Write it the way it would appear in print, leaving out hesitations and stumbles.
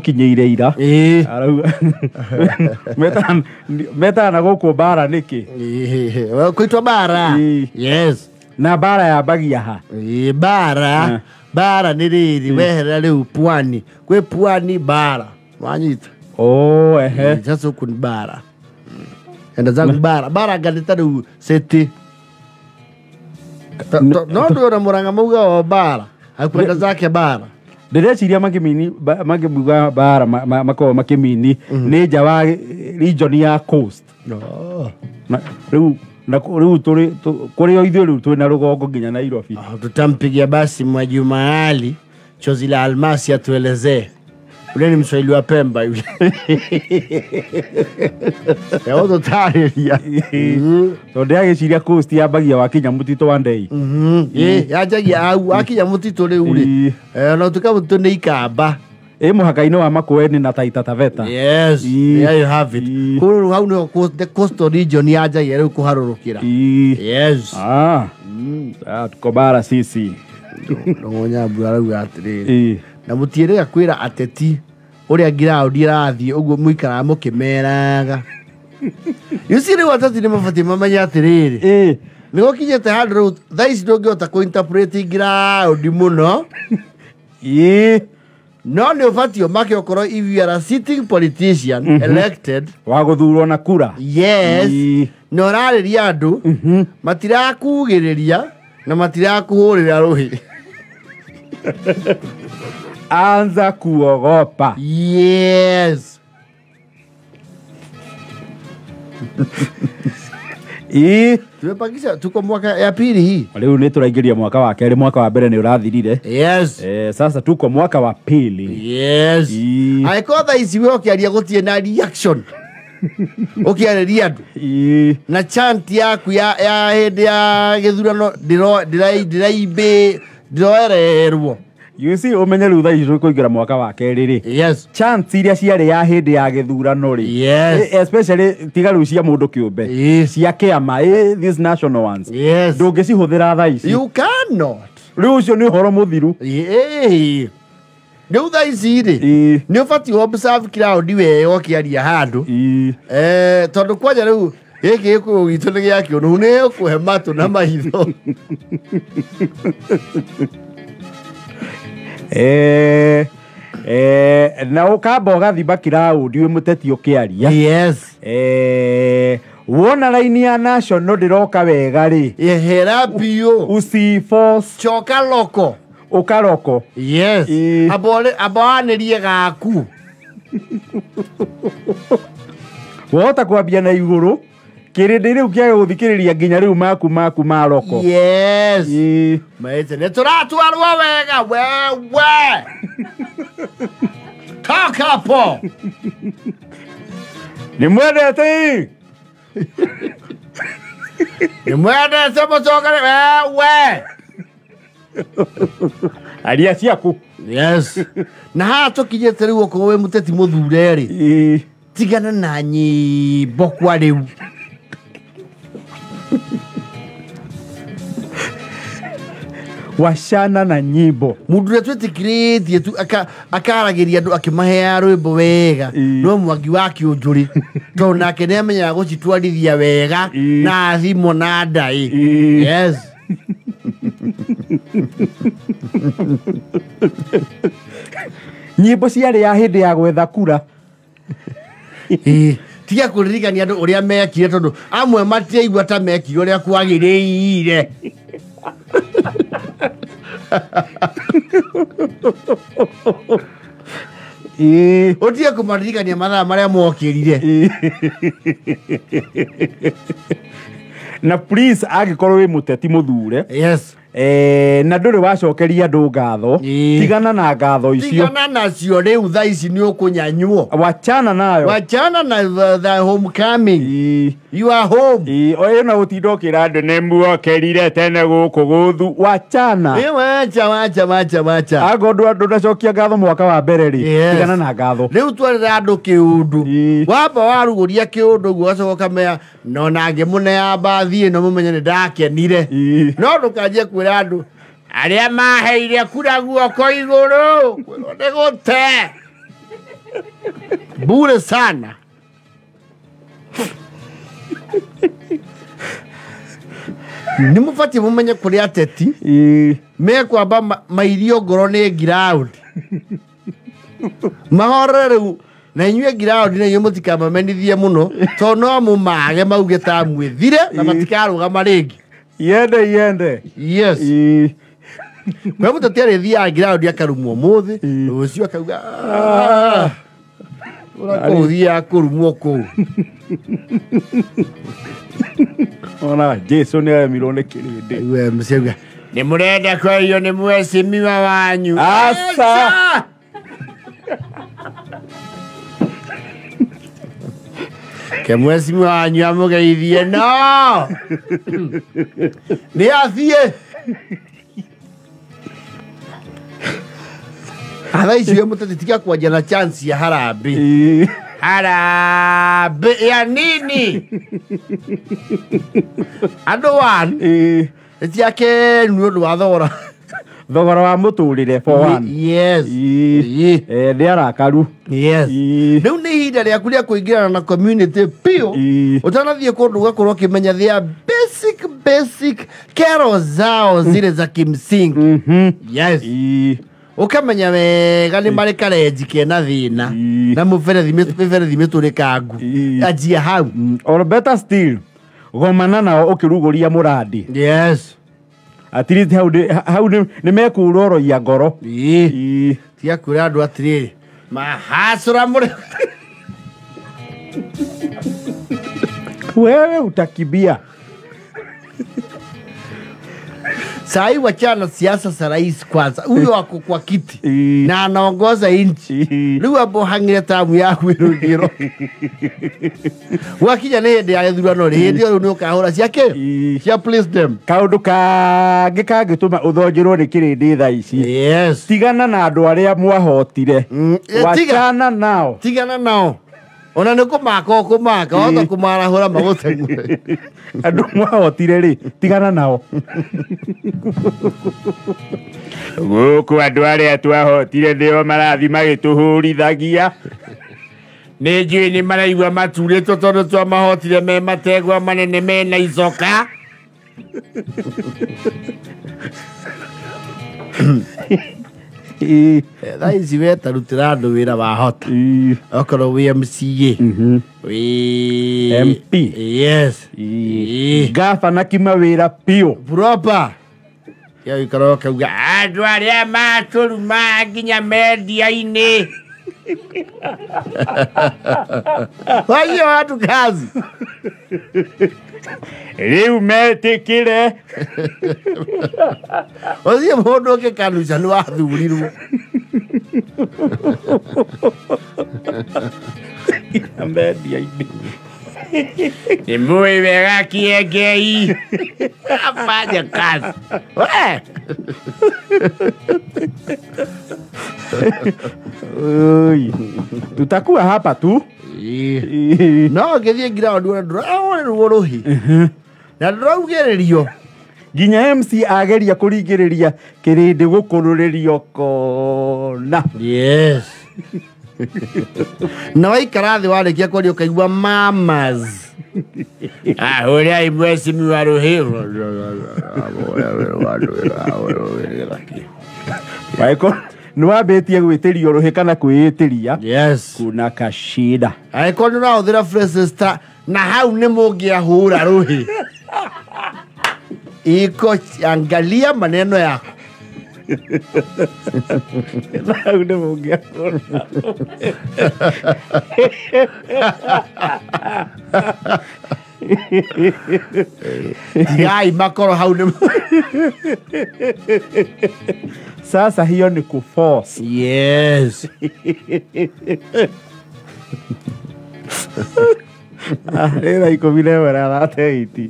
Kinyĩire ira. Ĩĩ. Arauga metana gũkũ bara nĩkĩ? Ĩĩ, kwĩtwo bara. Ĩĩ. Yes. Na bara yambagia ha? Ĩĩ, bara. Eh. Bara nĩ rĩrĩ weherera rĩu pwani, kwĩ pwani bara wanyita. Oh, ehe. Ĩĩ, sasa huku ni bara. Enda zangu bara bara nganĩta rĩu city. No ndũra Mũrang'a mauga o bara akwenda zake bara. Ndĩreciria makĩmini makĩmuga bara makoragwo makĩmini nĩ nja wa region ya coast. Oh. Na rĩu na rĩu tũrĩ kũrĩ o ithuĩ rĩu twĩna rũgongo nginya Nairobi. Ah, tutampigia basi Mwajuma Ali Chozi la Almasi atuelezee. Ule ni Mswahili wa Pemba yule. Tũtarĩria. Tondũ ndĩragĩciria coast yambagia wakinya mũtitũ wa Ndei. Ĩĩ, yanjagia au akinya mũtitũ rĩu rĩ. Ĩĩ. Eh, na ũtuĩka mũtitũ nĩ Ikamba. Ĩ mũhaka-inĩ wa Makueni na Taita Taveta. Yes, Ĩĩ. there you have it. Ĩĩ. Kũu rĩu hau nĩho the coastal region yanjagia rĩu kũharũrũkĩra. Ĩĩ. Yes. Ah. Ah, tuko bara sisi. Ndũng'ũ Nyambu arauga atĩrĩrĩ. Ĩĩ. Na mũtiĩrĩga kwĩra ateti ũrĩa ground ĩrathiĩ ũguo mũikaraga mũkĩmeraga. You see rĩu ateti nĩ mabatiĩ mamenye atĩrĩrĩ. Ĩĩ. Nĩ gũkinyĩte handũ rĩu thaa ici ndũngĩhota kũ-interpret ground mũno. Ĩĩ. No nĩ ũbatiĩ ũmake okorwo if you are a sitting politician elected. Wa gũthurwo na kura. Yes. Ĩĩ. Na ũrarĩria andũ matirakugĩrĩria na matirakũhũrĩra rũhĩ. Anza kuogopa. Yes. Ĩĩ. Tumepakisha tuko mwaka ya pili hii. Rĩu nĩ tũraingĩria mwaka wa kerĩ, mwaka wa mbere nĩ ũrathirire. Yes. Eh, sasa tuko mwaka wa pili. Yes. Ĩĩ. Angĩkorwo thaa ici we ũkĩaria gũtirĩ na reaction ũkĩarĩria andũ Ĩĩ. na chant yaku ya hĩndĩ ya gĩthurano ndĩroererwo. You see, ũmenye rĩu thaa ici tũkũingĩra mwaka wa kerĩ rĩ. Yes. Chants iria ciarĩ ya hĩndĩ ya gĩthurano rĩ. Yes. Especially tiga rĩu cia mũndũ kĩũmbe. Yes. Cia kĩama, these national ones. Yes. Ndũngĩcihũthĩra thaa ici. You cannot. Rĩu ũcio nĩ ũhoro mũthiru. Ĩĩ. Rĩu thaa ici rĩ Ĩĩ. nĩ ũbatiĩ observe crowd wega ũkĩaria handũ. Ĩĩ. Eh, tondũ kwanja rĩu gĩkĩ gĩkũyũ gitũ nĩ gĩa kĩũnũhu nĩ gĩkũhe matũ na maitho. Eh, eh, na ũkamba ũgathima kiraũndi wĩ mũteti ũkĩaria. Yes. Eh, wona raini ya national ndĩroka wega rĩ. Ehera biũ. Usiforce. Coka loko. Ũkaroko. Yes. Ĩĩ. Amba wanĩrie gaku. Wahota kwambia na igũrũ kĩrĩndĩ rĩu kĩage gũthikĩrĩria nginya rĩu maku maroko. Yes. Ĩĩ. Maite nĩ tũratwarwo wega wewe. Toka hapo. Nĩ mwendete. Nĩ mwendete mũcokere wewe. Aria ciaku. Yes. Na haha tũkinyĩte rĩu okorwo wĩ mũteti mũthure rĩ. Ĩĩ. Tigana na nyĩmbo kwa rĩu. Wachana na nyimbo. Mũndũ ũrĩa twĩtĩkĩrĩtie tu akaragĩria andũ akĩmaheaga rwĩmbo wega. Ĩĩ. No Mwangi wa Kĩũnjũrĩ tondũ nake nĩ amenyaga gũcitwarithia wega Ĩĩ. na thimo na ndaĩ. Ĩĩ. Yes. Nyimbo ciarĩ ya hĩndĩ ya gwetha kura. Ĩĩ. Tiga kũririkania andũ ũrĩa mekire tondũ amwe matiaigua ta mekire ũrĩa kwagĩrĩire. Ĩĩ. Ũtige kũmaririkania mathaa marĩa mokĩrire. Ĩĩ. Na please angĩkorwo wĩ mũteti mũthure. Yes. Eh, na ndũrĩ wacokeria andũ ngatho. Ĩĩ. Tigana na ngatho icio. Tigana nacio rĩu thaa ici nĩ ũkũnyanywo. Wachana nayo. Wachana na the homecoming. Ĩĩ. You are home. Ĩĩ, o ĩno gũtinda ũkĩra andũ nĩ muokerire tene gũkũ gũthu. Wachana. Ĩĩ, wacha wacha wacha wacha. Angorwo ndũnacokia ngatho mwaka wa mbere rĩ, Yes. tigana na ngatho. Rĩu twarĩra andũ kĩũndũ. Ĩĩ. Wamba warugũria kĩũndũ ũguo ũgacoka ũkamea no na ngĩmũnea mbathi ĩno mũmenye nĩ ndakenire. Ĩĩ. No ndũkanjie kwĩra andũ arĩa maheire kura guoko igũrũ kwĩrwo nĩ gũte. Bure sana. Nĩ mũbatiĩ mũmenye kũrĩ ateti mekwamba mairio ngoro nĩ ground. Mahorere rĩu na inyuĩ ground na inyuĩ mũtikamamenithie mũno tondũ no mũmage mauge ta mwĩthire na matikarũgama rĩngĩ. Yende yende. Yes. Kwa mũteti arĩthiaga ground akarumwo mũthĩ, rũciũ akauga ũrĩa kũu thiaga kũrumwo kũu. Ona Jesu nĩ aremirwo nĩ kĩrĩndĩ. We mseuga nĩ mũrenda kwario nĩ mwecimiwa wanyu. Asa. Ke mwecimiwa wanyu amũgeithie no. Nĩ athiĩ. Thaa ici we mũteti tiga kwanjia na chance ya harambee. Harambee ya nini? Andũ one. Ĩtiake nĩ ũndũ wa thogora. Thogora wa mũtũrĩre for one. Yes. Nĩ arakaru. Yes. Rĩu nĩ ihinda rĩaku rĩa kũingĩrana na community biũ. Ũtanathiĩ kũndũ ũgakorwo ũkĩmenya their basic kero zao zile za kimsingi. Yes. Ũkamenya wega nĩ marĩ karenji kena thĩna na mũberethi mĩtũrĩkangu. Anjia hau. Or better still, gomana nao ũkĩrugũria mũrandi. Yes. At least hau nĩ mekũroroia ngoro. Tiga kwĩra andũ atĩrĩrĩ mahacũra mũrĩ. Wewe utakibia. Sai wachana siasa za rais kwanza. Huyo ako kwa kiti na anaongoza nchi. Rĩu ambo hang'ire tamu yaku ĩrũngĩro. Wakinya nĩ hĩndĩ ya gĩthurano rĩ, hĩndĩ ĩyo rĩu nĩ ũkahũra ciake cia place them. Kaũndũ kangĩ kangĩtũma ũthonjĩrwo nĩ kĩrĩndĩ thaa ici. Yes. Tigana na andũ arĩa mwahotire. Wachana nao. Tigana nao. Ona nĩ kũmaka ũkũmaka, wahota kũmarahũra magũteng'ure. Andũ mwahotire rĩ, tigana nao. Gũkũ andũ arĩa twahotire nĩo marathiĩ magĩtũhũrithagia. Nĩ njũĩ nĩ maraigua maturĩtwo tondũ twamahotire me mategwa manene mena icoka. Thaa ici we ta rutĩra andũ wĩra wahota. Okorwo wĩ MCA, wĩ MP. Yes. Gabana kima wĩra biũ. Proper. Ya ũikara ũkauga andũ arĩa matũruma nginya mendia-inĩ. Wacio watu kazi. Rĩu metĩkĩre. Ũcio mũndũ ũngĩkanuca nĩ wathurirwo. Mendia-inĩ. Nĩ mũĩ wega Kĩengei. Afanye kazi. We. Oi. Tutakuwa hapa tu. No ngĩthiĩ ground ona ndũrahũrĩrwo rũhĩ. Na ndũraugĩrĩrio. Nginya MC ageria kũringĩrĩria kĩrĩndĩ gũkũrũrĩrio kona. Yes. Na waikara thĩ warĩkia kwaria ũkaigua mamas. Ahũrĩai mwecimiwa rũhĩ. Waiko nĩ wambĩtie gwĩtĩrio rũhĩ kana kwĩĩtĩria. Yes. Kuna kashida. Angĩkorwo nĩ ũrahũthĩra phrases ta na hau nĩ mũngĩahũra rũhĩ. Iko angalia maneno yako. Hau nĩ mũngĩahũra. Tigai makoro hau nĩ. Sasa hiyo ni kuforce. Yes. Rĩu thaa 11:38.